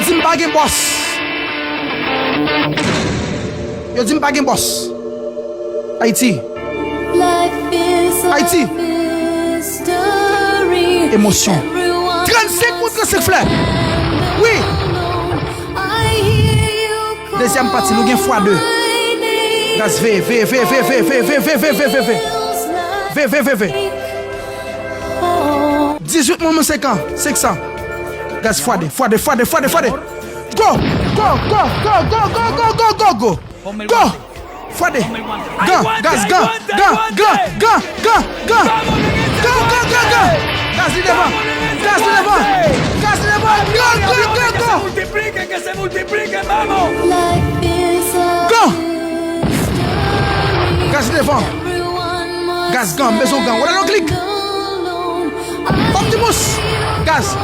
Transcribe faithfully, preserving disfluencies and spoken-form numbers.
Di m pa gen bòs. Yo di m pa gen bòs. Ayiti. Ayiti. Emosyon. Trannsenk moun, trannsenk flè. Wi. Dezyèm pati, nou gen fwa de. Gaz, veye, veye, veye. Veye, veye, veye. Dizuit moun, moun senk an, senk san. Gaz, fwa de, fwa de, fwa de, fwa de, fwa de. Go! Go! Go! Go! Go! Go! Go! Go! Go! Fwa de. Gan, gaz, gan, gan, gan, gan, gan, gan. Go, go, go, go! Gaz li devan. Gaz li devan. Gaz li devan. Go, go, go, go! Go! Gaz li devan. Gaz, gan, m bezwen gan. Wala lò klik. Optimus! Gaz!